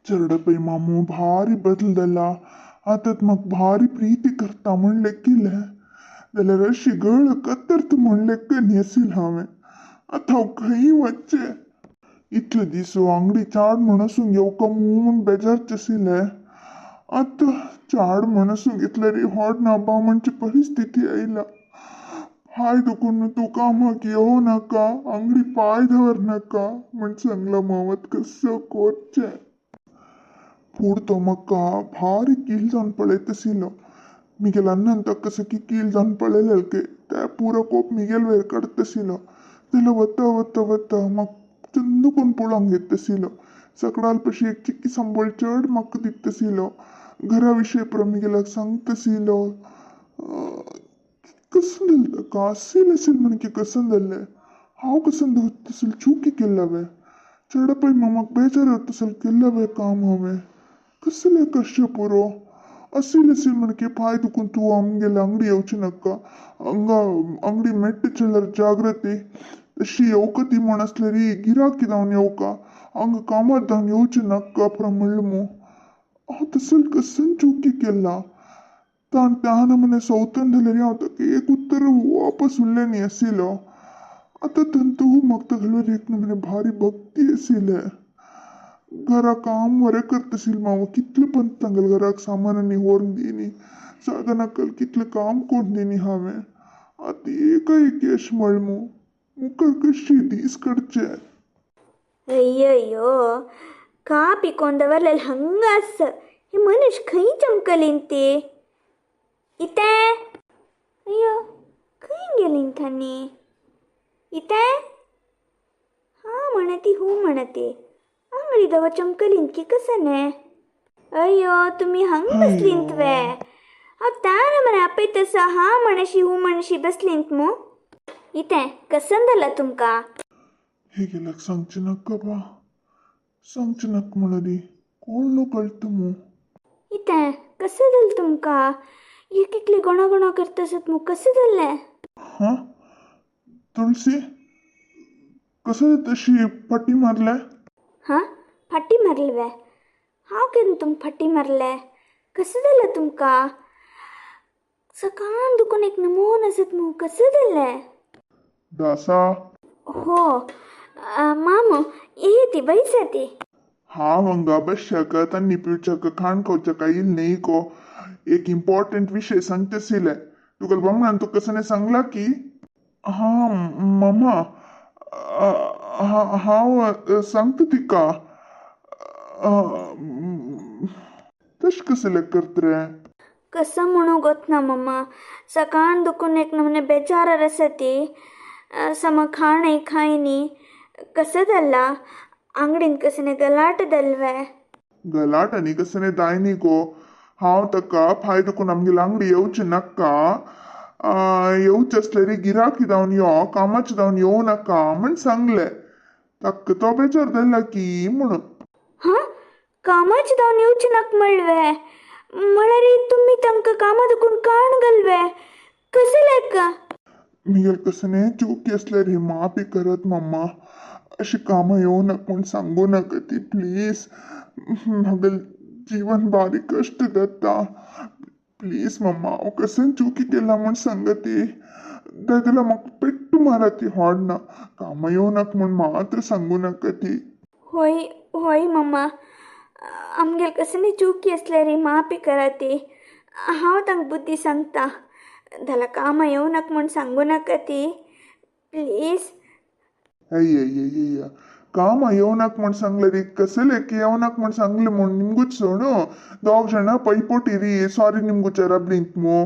चेरडपय मामू भारी बदलदला, आतां म्हाका भारी प्रीती करता म्हूण लेखिल्लें जाल्यार अशी गळ कत्तरत म्हूण लेख न्हेसील हांवें. आतां हांव खंय वचचें? इतले दीस आंगडी चाड म्हूण वचूंक येवका म्हूण बेजारचें आशिल्लें, आतां चाड म्हूण वचूंक घेतल्यार होड ना बा म्हणची परिस्थिती आयला. पांय दुखून तूं कामाक येवं नाका, आंगडी पांय दवर नाका म्हूण सांगलां मावात कसो करचें? पूण तो म्हाका भारी कील जावन पळयत आशिल्लो. मिगेल अन्नान ताका सकी कील जावन पळयलें की ते पुरो कोप मिगेल वयर काडत आशिल्लो. जाल्यार वता वता वता म्हाका चंद कोन्न पळोवंक येत आशिल्लो. सकडाल पशी एक चिक्की सांबोळ चड म्हाका दित आशिल्लो. घरा विशय पुरो मिगेलाक सांगत आशिल्लो. कसं जालें ताका? असील असील म्हण की कसं जालें? हांव कसं तसल चुकी केल्ला वे? चेडपय मामाक बेजार तसल केल्ला वे काम हांवें? कसलें कश्ट पुरो? असील असील म्हण की पांय दुखून तूं आमगेले आंगडी येवचें नाका, हांगा आंगडी मेट्ट चल्यार जाग्रती तशी येवका ती म्हण आसल्यार गिराकी जावन येवका, हांगा कामात जावन येवचें नाका पुरो म्हणलें मू. हांव तसल कसन चुकी केला? ताण त्या नमुने सौतन जाल्यार हांव ताका एक उत्तर वापस उरलें न्ही आशिल्लो. आतां तंतू म्हाका तागेलो एक नमुने भारी भक्ती आशिल्लें. घरा काम बरें करता आशिल्लें मामा, कितलें पण तांगेल्या घराक सामान आनी व्हरून दिनी, साधनाकल कितलें काम करून दिनी हांवें. आतां एकाएकी अशें म्हणलें मू, मुखार कशी दीस काडचे? अय्यय्यो, कापी कोंदवरलेल हंगास हे मनीस खंय चमकलीन ती? इतें? अय्यो, खंय गेलीं थांनी? इतें? हां म्हणती हूं म्हणती, आंगडी दवा चमकलीन की कसं ने? अय्यो, तुमी हंग बसलींत वे? हांव त्या म्हणे आपयत आसा, हां म्हणशी हूं म्हणशी बसलींत मू. इतें कसं जालां तुमकां? हे गेल्याक सांगचें नाका बा, सांगचें नाका म्हणली कोण न्हू कळटा मू. इतें कसं जालें तुमकां? एक एकली गोणो गोणो करता आसत मू, कसं जालें? हां तुळसी, कसं तशी फाटी मारलें? हां फाटी मारले वे? हांव केन्ना तुमकां फाटी मारलें? कसं जालें तुमकां? सकाळ दुखून एक नमून आसत मू, कसं जालें? दासा. हो मामू, ये ती बैसा ती. हांव हांगा बसच्याक तन्नी पिवच्याक खाण खावच्याक आयिल्लें न्ही गो, एक इम्पॉर्टंट विशय सांगता आशिल्लें. तुका बामणान तुका कसं सांगलां की? हां मामा, हांव सांगता तिका. तशें कसलें करता रे? कसं म्हणू गोत ना मम्मा, सकाळ दुखून एक नमुने बेजार आसा ती, सम खाणय खायनी. कसं जालां? आंगडीन कसं गलाट जालवे? गलाट आनी कसं जाय न्ही गो. हांव ताका पांय दुखून आमगेल्या आंगडी येवचें नाका, येवचें आसल्यार गिराकी जावन यो, कामाचें जावन येवं नाका म्हण सांगलें. ताका तो बेजार जाला की म्हणून. हां, कामाचें जावन येवचें नाका म्हणलें म्हळ्यार तुमी तांकां कामां दुखून काण घालवे? कसं लेका? मिगेल कसं चुकी आसल्यार ही माफी करात मम्मा, अशी कामां येवं नाका म्हूण सांगू नाका ती प्लीज. म्हागेलें जीवन बारीक कश्ट जाता, प्लीज मम्मा. हांव कसं चुकी केला म्हूण सांगा ती, जाल्यार म्हाका पेट्ट मारा ती होडना. कामां येवं नाका म्हूण मात्र सांगू नाका ती. होय होय मम्मा, आमगेल कसली चुकी आसल्यार माफी करा ती. हांव तांकां बुद्दी सांगता, जाल्यार कामां येवं नाका म्हूण सांगू नाका ती प्लीज. अय्यय्यय्य, कामां येवं नाका म्हूण सांगलें री, कसलें की येवं नाका म्हूण सांगलें म्हूण निमगूच सोणू. दोग जाणां पयपोटी री सॉरी निमगुच्या राबलींत मू.